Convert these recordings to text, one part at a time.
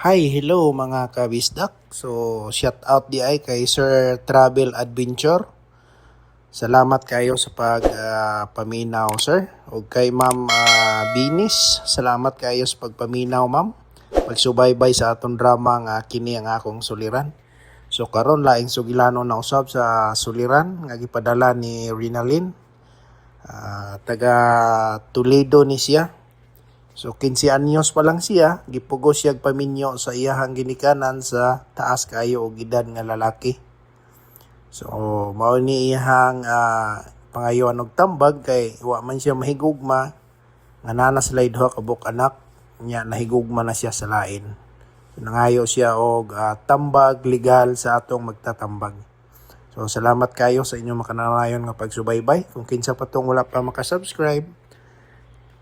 Hi, hello mga kabisdak. So, shout out di ay kay Sir Travel Adventure. Salamat kayo sa pag paminaw, sir. O kay Ma'am Binis, salamat kayo sa pagpaminaw, ma'am. Pagsubaybay sa atong drama nga kini ang akong suliran. So karon laing sugilano na usab sa suliran nga gipadala ni Rinalyn. Taga Toledo ni siya. So 15 anyos pa lang siya, gipugos siya paminyo sa iyahang ginikanan sa taas kayo og edad nga lalaki. So mao ni iyahang pangayoan og tambag kay wa man siya mahigugma nga naa na sila duha ka buok anak nya nahigugma na siya sa lain. So, nangayo siya og tambag legal sa atong magtatambag. So salamat kayo sa inyong makananayon nga pagsubaybay. Kung kinsa pa tong wala pa makasubscribe,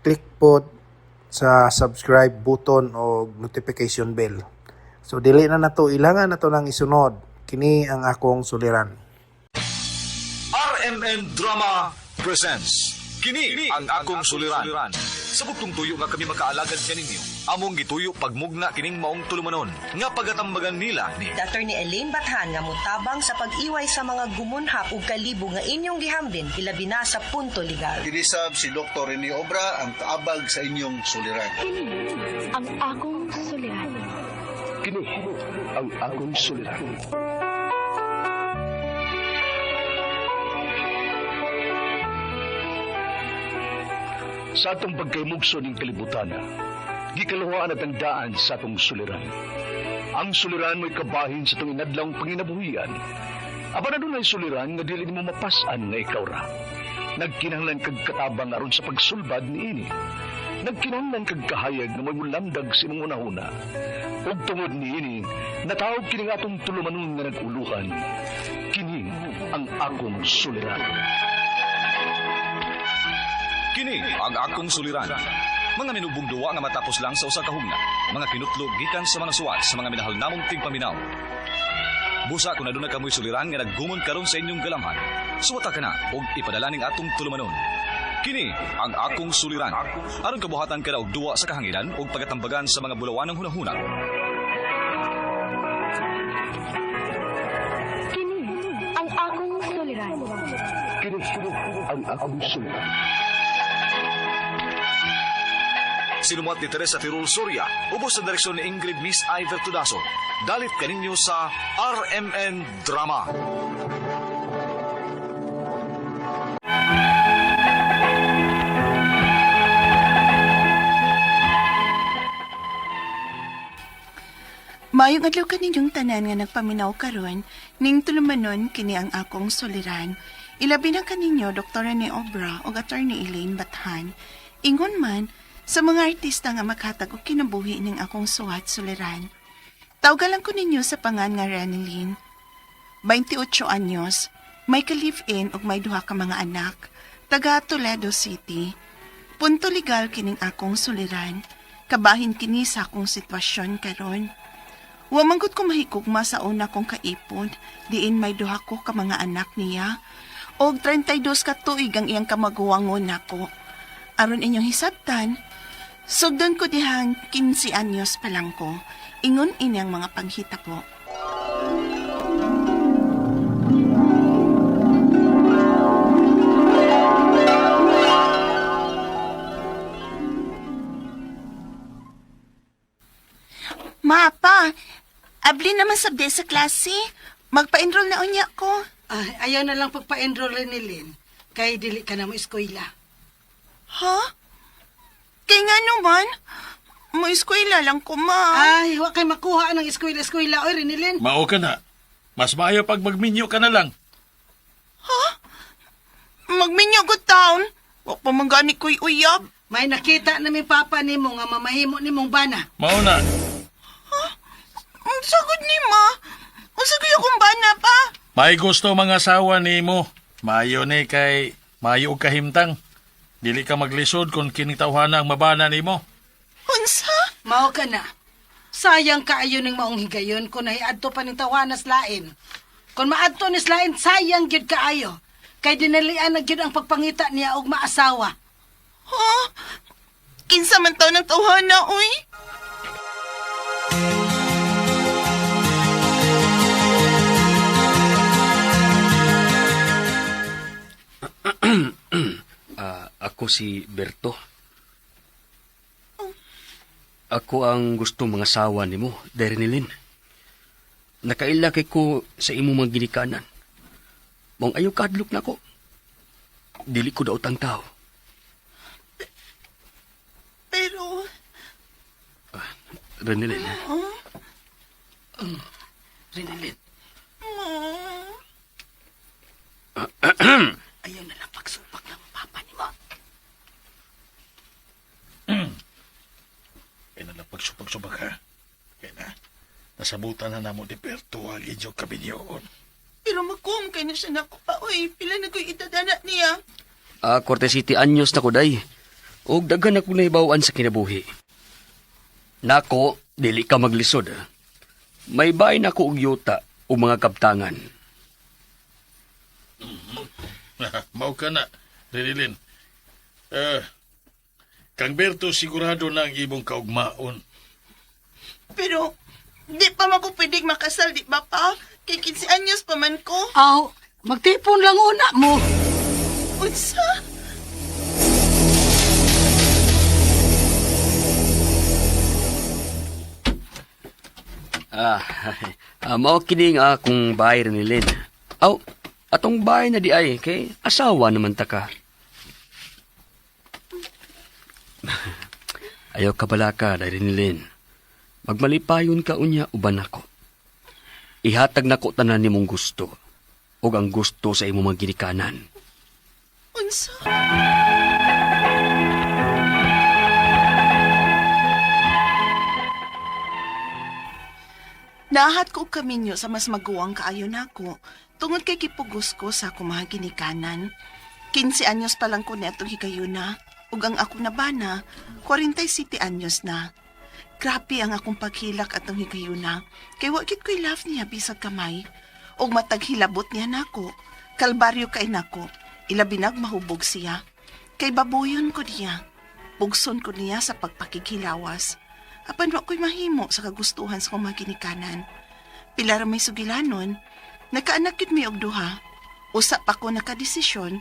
click po sa subscribe button o notification bell. So dili na nato ilangan nato nang isunod. Kini ang akong suliran. RMN Drama presents Kini ang akong suliran. Sa bugtong tuyo nga kami makaalagad kaninyo, among gituyo pagmugna kining maong tulumanon nga pagatambagan nila ni Attorney Elaine Bathan nga motabang sa pag-iway sa mga gumunhap ug kalibo nga inyong gihambin ilabi na sa punto legal. Kinisab si Dr. Rene Obra ang kaabag sa inyong suliran. Kini ang akong suliran. Kini ang akong suliran. Sa atong pagkaymugso ning kalibutan, gikaluhaan at ang daan sa atong suliran. Ang suliran mo'y kabahin sa atong inadlawng panginabuhian. Apan adunay suliran nga dili nimo mapas-an nga ikaw ra. Nagkinahanglan kag katabang aron sa pagsulbad niini. Nagkinahanglan kag kahayag nga mo'y mulamdag sa imong hunahuna. Ug tungod niini, natawag kini nga atong tulumanon nga nag-uluhan. Kini ang akong suliran. Kini ang akong suliran. Mga minubong duwa nga matapos lang sa usa ka hugna, mga kinutlo gikan sa mga suwat sa mga minahal namong tigpaminaw. Busa kung aduna kamoy suliran nga naggumon karon sa inyong galamhan, suwata ka na og ipadala ning atong tulumanon. Kini ang akong suliran. Aron kabuhatan ka na og duwa sa kahanginan og pagatambagan sa mga bulawanang hunahuna. Kini ang akong suliran. Kini ang akong suliran. Sinumuat ni Teresa Tirul Soria, ubos sa direksyon ni Ingrid Miss Iver Tudaso. Dalit kaninyo sa RMN Drama. Maayong adlaw kaninyong tanan nga nagpaminaw karon ning tulumanon kini ang akong suliran. Ilabi na kaninyo Dr. Rene Obra ug Attorney Elaine Bathan. Ingon man sa mga artista nga makatag og kinabuhi ning akong suwat suliran. Tawgalan ko ninyo sa pangan nga Renelyn. 28 anyos, may ka-live-in ug may duha ka mga anak, taga Toledo City. Punto legal kining akong suliran. Kabahin kini sa akong sitwasyon karon. Wa man gud ko mahigugma sa una kong kaipon, diin may duha ko ka mga anak niya. Og 32 ka tuig ang iyang kamaguwangon nako. Aron inyong hisabtan, sugdon ko dihang 15 anyos pa lang ko. Ingon ini ang mga panghita ko. Mapa, abli naman sabdi sa klase. Magpa-enroll na unya ko. Ay, ayaw na lang pagpa-enroll ni Lynn. Kay dili ka na mo eskwela. Ha? Kay nga naman, mo eskwela lang ko, ma. Ay, wa kay makuha ng eskwela-eskwela. Oy, Renilyn. Mao ka na. Mas maayo pag magminyo ka na lang. Magminyo ko taon. Wa pa man gani ko'y uyab. May nakita na mi papa nimo nga mamahimo nimong bana. Mao na. Ang sagod ni ma. Ang sagod akong bana pa. May gusto mga asawa nimo. Maayo ni kay maayo og kahimtang. Dili ka maglisod kung kining tawhana ang mabana nimo. Unsa? Mao ka na. Sayang kaayo ning maong higayon kung nahiadto pa ning tawanas lain. Kung maadto ni lain, sayang gyud kaayo. Kay dinalian na gyud ang pagpangita niya og maasawa. Ha? Kinsa man taon ng tawhana, uy? Ako si Berto. Ako ang gusto mga sawa nimo, Derinilin. Nakaila kay ko sa imong mga ginikanan. Mong ayaw kadlok nako. Dili ko daot ang tao. Pero, Renilyn, Rinilin, ma, ayaw na lang pagsupak ng papa ni mo. Kaya na lang pagsubag-subag ha. Kaya na, nasabutan na namo ni Berto ang inyong kaminyoon. Pero magkuhong kay na siya nako pa, oy. Pila na ko'y itadana niya. Corte City anyos na ko day. Og daghan akong nahibaw-an sa kinabuhi. Nako, dili ka maglisod. Ah. May bahay na ko og yuta o mga kaptangan. Mao ka na, Rinilin. Eh, kang Berto sigurado na ang imong kaugmaon. Pero, di pa man ko pwedeng makasal, di ba pa? Kay 15 anyos pa man ko. Aw, magtipon lang una mo. Unsa? Ah, mao kini nga akong bahay Renilyn. Aw, atong bahay na di ay kay asawa naman ta ka. Ayaw ka bala ka, Renilyn. Magmalipayon ka unya uban ako. Ihatag nako tanan nimong gusto ug ang gusto sa imong mga ginikanan. Unsa? Nahat ko og kaminyo sa mas maguwang kaayo nako tungod kay gipugos ko sa akong mga ginikanan. 15 anyos pa lang ko niadtong higayuna ug ang ako nabana 47 anyos na. Grabe ang akong paghilak atong higayuna kay wa gid ko'y love niya bisag kamay. Ug matag hilabot niya nako, kalbaryo kay nako, ilabi nag mahubog siya. Kay babuyon ko niya, bugson ko niya sa pagpakighilawas. Apan wa ko'y mahimo sa kagustuhan sa akong mga ginikanan. Pila ra may sugilanon, nakaanak gyud mi og duha. Usa pa ko nakadesisyon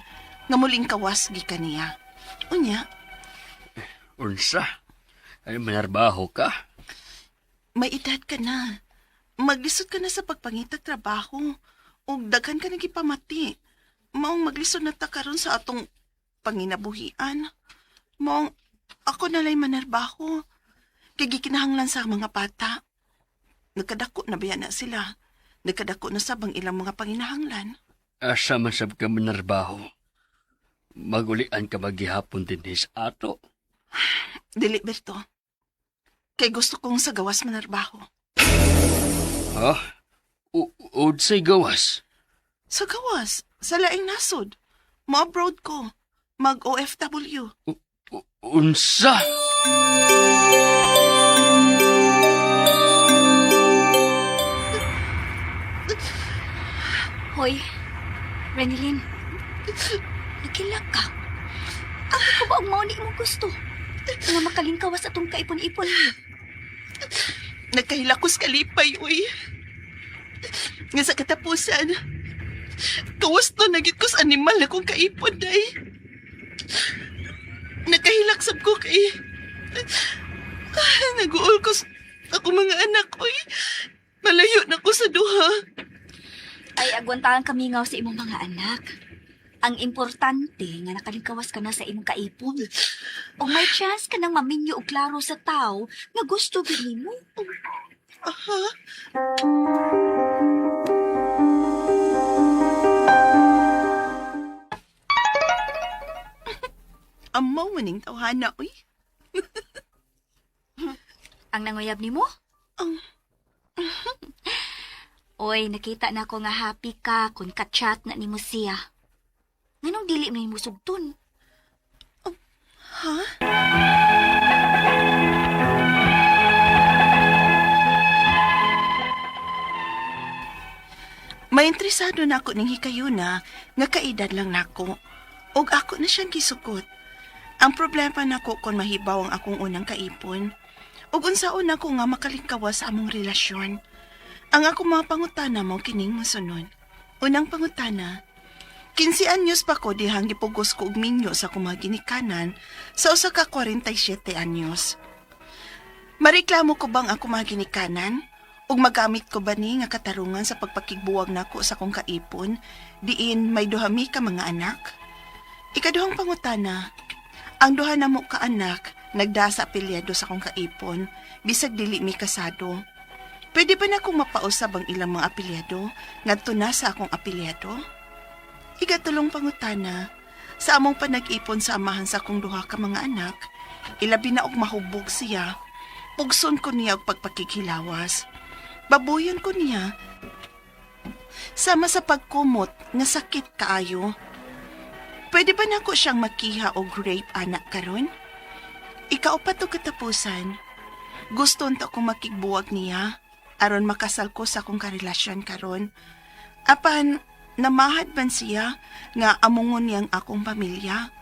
nga muling kawas gikan niya. Unya, Unsa? Ay manarbaho ka? may edad ka na. Maglisod ka na sa pagpangitag trabaho. Ug daghan ka nagipamati. Maong maglisod na ta karon sa atong panginabuhian. Maong ako na lay manarbaho. Kay gikinahanglan sa mga bata. Nagkadako na biya na sila. Nagkadako na sabang ilang mga panginahanglan. Asa man sab ka manarbaho? Magulian ka maghihapon dinhi sa ato. Dili, Berto. Kay gusto kong sa gawas manarbaho. Ha? Udsay gawas. Sa gawas, sa laing nasod. Mo-abroad ko. Mag-OFW. Unsa? Hoy, Renilyn. Nagkilak ka. Ako ko ba ang mauni imong gusto? Nga makalingkawas atong kaipon-ipon. Nagkahilakos kalipay, uy. Nga sa katapusan, kawas to nagit ko sa animal na kong kaipon, day. Nagkahilak sab ko kay... Naguol ko sa ako mga anak, uy. Malayo na ko sa duha. Ay, agwantahan kamingaw sa imong mga anak. Ang importante nga nakalingkawas ka na sa imong kaipon. O may chance ka nang maminyo og klaro sa tao nga gusto gid nimo. Aha. Amaw maning tawhana, uy. Ang nanguyab nimo? Ang- Oy, nakita na ko nga happy ka kung ka-chat na nimo siya. Nganong dili man nimo sugton? Ha? Mainteresado na ako ning hikayuna nga kaedad lang nako. Og ako na siyang gisukot. Ang problema nako kon mahibaw ang akong unang kaipon. Ug unsaon nako nga makalingkawas sa among relasyon. Ang akong mga pangutana mo kining mosunod. Unang pangutana, 15 anyos pa ko dihang gipugos ko og minyo sa akong mga ginikanan sa usa ka 47 anyos. Mareklamo ko bang ako mga ginikanan? Ug magamit ko ba ni nga katarungan sa pagpakigbuwag nako sa akong kaipon, diin may duha mi ka mga anak? Ikaduhang pangutana, ang duha namo ka anak nagda sa apelyido sa akong kaipon, bisag dili mi kasado. Pwede ba na akong mapausab ang ilang mga apelyido ngadto na sa akong apelyido? Ikatulong pangutana, sa among panag-ipon sa amahan sa akong duha ka mga anak, ilabi na og mahubog siya, pugson ko niya og pagpakighilawas. Babuyon ko niya, sama sa pagkumot nga sakit kaayo. Pwede ba nako siyang makiha og rape anak karon? Ikaupat og katapusan, gusto unta kong makigbuwag niya aron makasal ko sa akong karelasyon karon. Apan namahad man siya nga amongon niyang akong pamilya.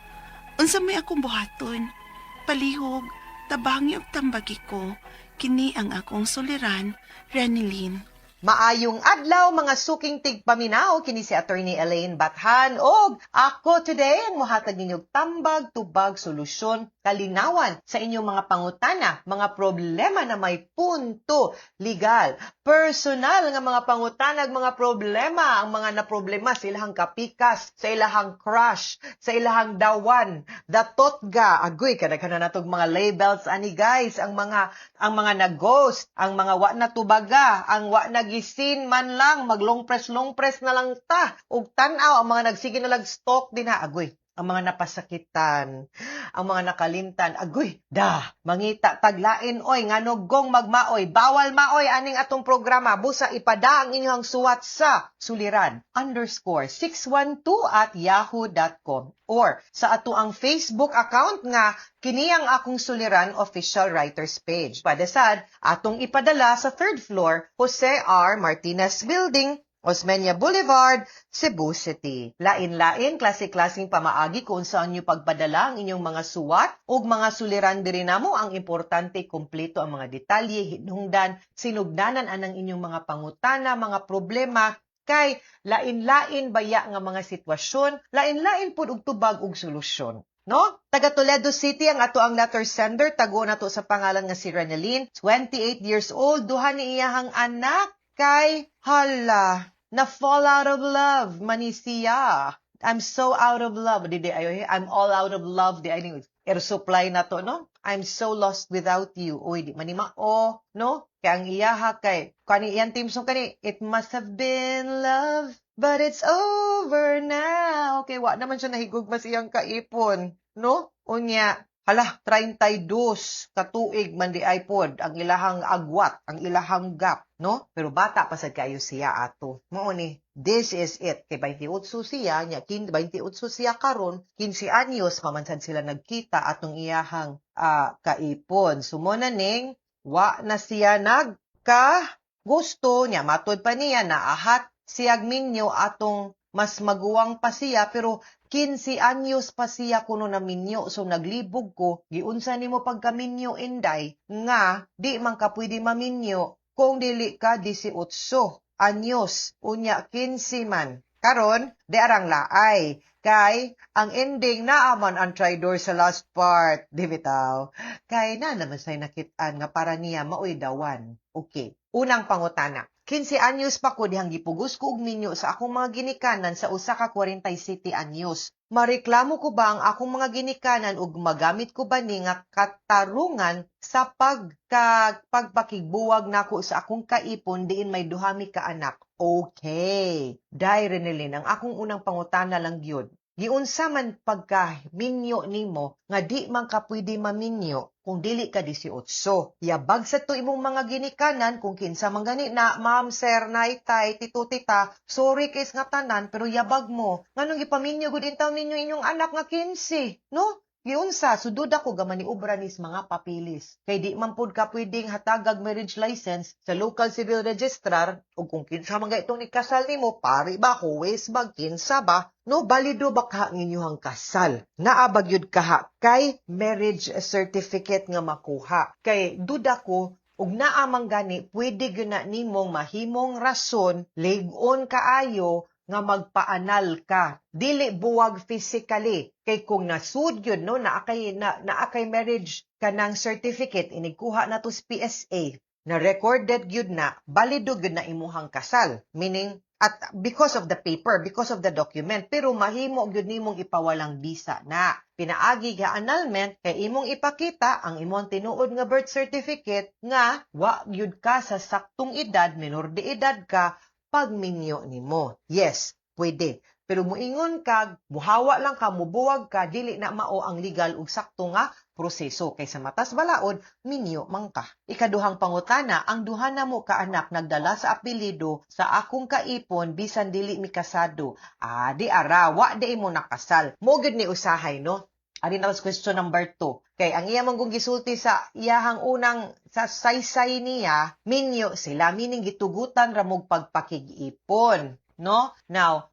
Unsa may akong buhaton? Palihog, tabangi og tambagi ko. Kini ang akong suliran, Renilyn. Maayong adlaw, mga suking tigpaminaw, kini si Attorney Elaine Bathan og ako today ang mohatag ninyo og tambag, tubag, solusyon, kalinawan sa inyong mga pangutana, mga problema na may punto legal, personal nga mga pangutana, ug mga problema, ang mga naproblema sa ilahang kapikas, sa ilahang crush, sa ilahang dawan, datotga, agoy kadaghan na natog mga labels ani, guys, ang mga nag-ghost, ang mga wa na tubaga, ang wa nagisin man lang, mag long press, long press na lang ta. Ug tan-aw ang mga nagsige na stalk din ha, agoy. Ang mga napasakitan, ang mga nakalimtan, agoy, da, mangita taglain oy, ngano gong magmaoy, bawal maoy aning atong programa, busa ipada ang inyong suwat sa suliran_612@yahoo.com or sa ato ang Facebook account nga kini ang akong suliran official writers page. Padasad, atong ipadala sa third floor, Jose R. Martinez Building, Osmeña Boulevard, Cebu City. Lain-lain, klase-klaseng pamaagi kung saan nyo pagpadala ang inyong mga suwat ug mga suliran diri namo. Ang importante, kumpleto ang mga detalye, hinungdan, sinugdanan anang inyong mga pangutana, mga problema, kay lain-lain baya nga mga sitwasyon, lain-lain pud og tubag ug solusyon. No? Taga Toledo City ang ato ang letter sender, tago na to sa pangalan nga si Reneline, 28 years old, duha ni iyahang anak kay hala, na fall out of love mani siya. I'm so out of love. Di di ayo, I'm all out of love di ay air supply na to, no? I'm so lost without you. Uy, di man ni mao, no? Kay ang iyaha kay kani iyang theme song kani, "It must have been love, but it's over now." Okay, wa naman siya nahigugma sa iyang kaipon, no? Unya, hala, 32 katuig man di ay pod ang ilahang agwat, ang ilahang gap, no? Pero bata pa sad kayo siya ato. Mao ni, this is it. Kay 28 siya, nya kin 28 siya karon, 15 anyos pa man sad sila nagkita atong iyahang kaipon. So mo na ning wa na siya nagka gusto niya, matod pa niya naahat siyag minyo atong mas maguwang pa siya, pero 15 anyos pa siya kuno na minyo. So naglibog ko, giunsa nimo pagkaminyo, inday, nga di man ka pwede maminyo kung dili ka 18 anyos, unya 15 man karon. Di arang laay kay ang ending, naaman ang traidor sa last part, di bitaw, kay na naman say nakit-an nga para niya maoy dawan. Okay, unang pangutana. 15 anyos pa ko dihang gipugos ko og minyo sa akong mga ginikanan sa usa ka 47 anyos. Mareklamo ko ba ang akong mga ginikanan ug magamit ko ba ni nga katarungan sa pagpakigbuwag nako sa akong kaipon diin may duha mi ka anak? Okay. Day Renelyn, ang akong unang pangutana lang gyud. Giunsa man pagka minyo nimo nga di man ka pwede maminyo kung dili ka 18? Yabag sa to imong mga ginikanan kung kinsa man gani na, ma'am, sir, nay, tay, tito, tita, sorry kay nga tanan, pero yabag mo. Nganong gipaminyo gud intaw ninyo inyong anak nga 15, no? Giunsa, sudod ako gaman ni obra nis mga papilis. Kay di man pud ka pwedeng hatagag marriage license sa local civil registrar ug kung kinsa man itong nikasal nimo, pari ba, huwes ba, kinsa ba, no, balido ba ka ang inyong kasal? Naa ba gyud kaha kay marriage certificate nga makuha? Kay duda ko, ug naa man gani, pwede gyud na nimong mahimong rason, lig-on kaayo. nga magpa-annul ka. Dili buwag physically kay kung nasud gyud, no, naa kay marriage kanang certificate, inigkuha na to sa PSA, na recorded gyud na, balido gyud na imuhang kasal, meaning at because of the paper, because of the document, pero mahimo gyud nimong ipawalang bisa na pinaagi ga annulment kay imong ipakita ang imong tinuod nga birth certificate nga wa gyud ka sa saktong edad, minor de edad ka pagminyo nimo. Yes, pwede. Pero muingon ka, muhawa lang ka, mubuwag ka, dili na mao ang legal ug sakto nga proseso. Kay sa matas balaod, minyo man ka. Ikaduhang pangutana, ang duha na mo ka anak nagdala sa apelyido sa akong kaipon bisan dili mi kasado. Ah, di ara, wa di mo nakasal. Mo gyud ni usahay, no? Ari na question number 2. Kay ang iya man kung gisulti sa iyahang unang sa saysay niya, minyo sila, meaning gitugutan ra mog pagpakig-ipon, no? Now,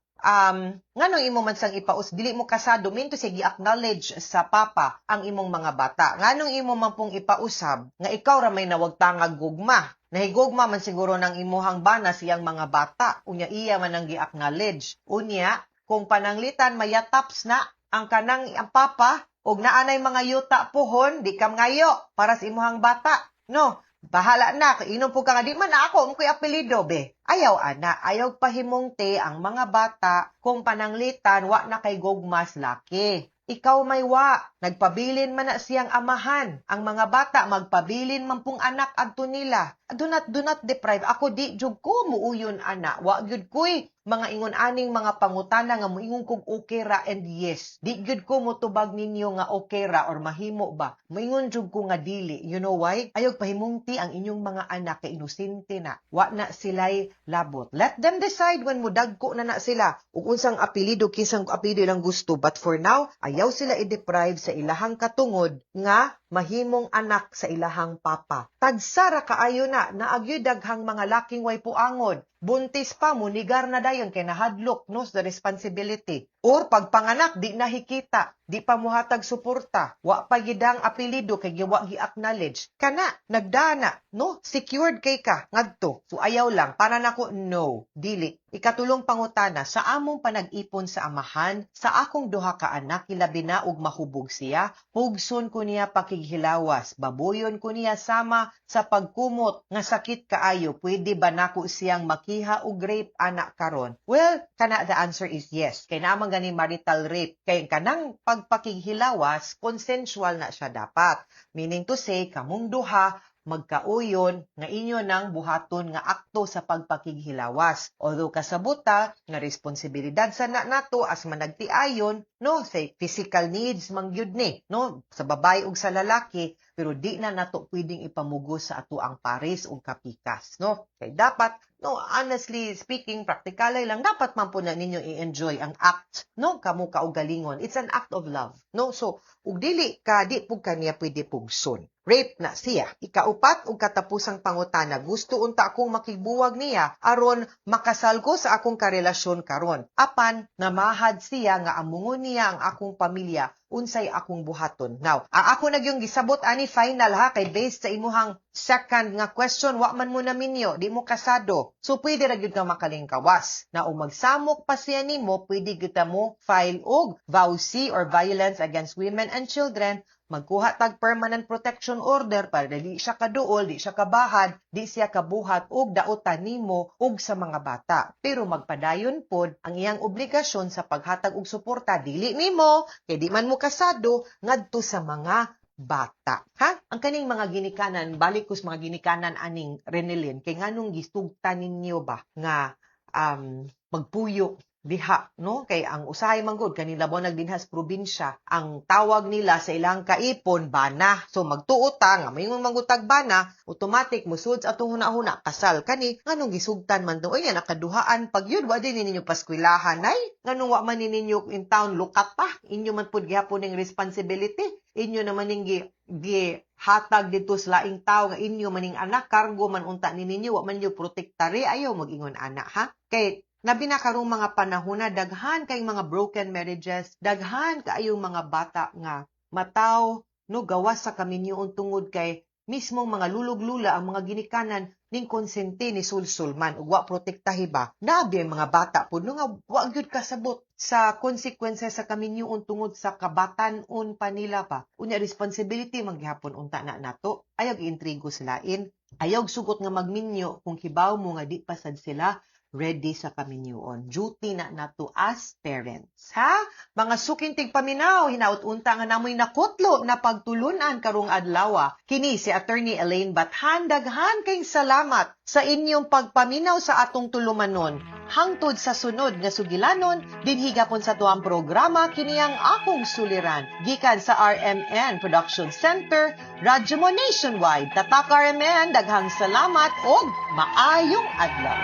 nganong imo man sang ipaus, dili mo kasado, minto siya gi-acknowledge sa papa ang imong mga bata. Nganong imo man pong ipausab nga ikaw ra may nawagtangag gugma? Nahigugma man siguro ng imuhang bana siyang mga bata. Unya iya man ang gi-acknowledge. Unya, kung pananglitan mayataps na ang kanang ang papa og naanay mga yuta pohon, di ka ngayo para sa imuhang bata. No, bahala na, inom po ka nga, di man ako, mo ko'y apelido, be. Ayaw, ana, ayaw pahimungte ang mga bata kung pananglitan, wa na kay gugmas laki. Ikaw may wa, nagpabilin man na siyang amahan. Ang mga bata, magpabilin man pong anak adto nila. Do not deprive. Ako di jud ko muuyon ana. Wa gyud ko'y mga ingon aning mga pangutana nga moingon kog okay ra and yes. Di gyud ko motubag ninyo nga okay ra or mahimo ba. Moingon jud ko nga dili. You know why? Ayaw pahimungti ang inyong mga anak kay inosente na. Wa na sila'y labot. Let them decide when mudagko na na sila ug unsang apelyido, kinsang apelyido ilang gusto. But for now, ayaw sila i-deprive sa ilahang katungod nga mahimong anak sa ilahang papa. Tagsara kaayo na, naagyoy daghang mga laking way puangon. Buntis pa, munigar na dayon kay nahadlok, no, sa responsibility. Or pagpanganak, di nahikita, di pa muhatag suporta, wa pa gidang apelyido kay giwa gi-acknowledge. Kana, nagdana, no, secured kay ka, ngadto. So ayaw lang, para nako, no, dili. Ikatulong pangutana, sa among panag-ipon sa amahan, sa akong duha ka anak, hilabi na og mahubog siya, pugson ko niya pakighilawas, babuyon ko niya sama sa pagkumot nga sakit kaayo, pwede ba nako siyang makiha og rape anak karon? Well, kana the answer is yes. Kay naman gani marital rape. Kay kanang pagpakighilawas, consensual na siya dapat. Meaning to say, kamong duha magkauyon nga inyo nang buhaton nga akto sa pagpakighilawas. Although kasabuta nga responsibilidad sa na nato as managtiayon, no, say physical needs man gyud ni, no, sa babae ug sa lalaki, pero di na nato pwedeng ipamugos sa ato ang pares ug kapikas, no? Kay dapat, no, honestly speaking, praktikalay lang, dapat man po na ninyo i-enjoy ang act, no, kamo kaugalingon. It's an act of love, no? So, ug dili ka, di pug kaniya pwede pugson. Rape na siya. Ikaupat ug katapusang pangutana, gusto unta akong makigbuwag niya aron makasal ko sa akong karelasyon karon. Apan namahad siya nga amungon niya ang akong pamilya, unsay akong buhaton? Now, ang ako nagyong gisabot ani final ha, kay based sa imuhang second nga question, wa man mo na minyo, di mo kasado. So pwede ra gyud ka makalingkawas. Na og magsamok pa siya nimo, pwede gyud ta mo file og VAWC or Violence Against Women and Children, magkuha tag permanent protection order para dili siya kaduol, di siya kabahad, di siya kabuhat og dautan nimo ug sa mga bata. Pero magpadayon pod ang iyang obligasyon sa paghatag og suporta dili nimo kay di man mo kasado ngadto sa mga bata. Ha? Ang kaning mga ginikanan, balik ko sa mga ginikanan aning Renelin, kay nganong gisugtan ninyo ba nga magpuyo diha, no? Kay ang usahay man gud kanila mo nagdinhas probinsya, ang tawag nila sa ilang kaipon bana. So magtuo ta nga moingon mangutag bana, automatic musud sa atong huna-huna kasal kani. Nganong gisugtan man to? Oy, nakaduhaan pag yun, wa din ninyo paskwilahan ay nganong wa man ni ninyo in town lukat pa, inyo man pud gihapon ning responsibility, inyo naman ning gi hatag dito sa laing tawo nga inyo maning anak, kargo man unta ni ninyo, wa man ninyo protektare. Ayaw mag-ingon ana ha, kay labi na karong mga panahon na daghan kay mga broken marriages, daghan kaayong mga bata nga mataw, no, gawas sa kaminyoon tungod kay Mismong mga luluglula ang mga ginikanan ning konsente ni Sulsul man ug wa protektahi ba. Nabi ang mga bata pud no nga wa gyud kasabot sa consequences sa kaminyoon tungod sa kabatan-on pa nila pa. Unya responsibility man gihapon unta na nato. Ayaw intrigo sa lain. Ayaw sugot nga magminyo kung kibaw mo nga di pa sad sila ready sa kaminyoon. Duty na nato as parents. Ha? Mga suking tigpaminaw, hinaut unta nga namoy nakutlo na pagtulunan karong adlaw. Kini si Attorney Elaine Bathan, daghan kayong salamat sa inyong pagpaminaw sa atong tulumanon. Hangtod sa sunod nga sugilanon, dinhi gapon sa tuang programa kini ang akong suliran. Gikan sa RMN Production Center, Radyo Mo Nationwide. Tatak RMN, daghang salamat og maayong adlaw.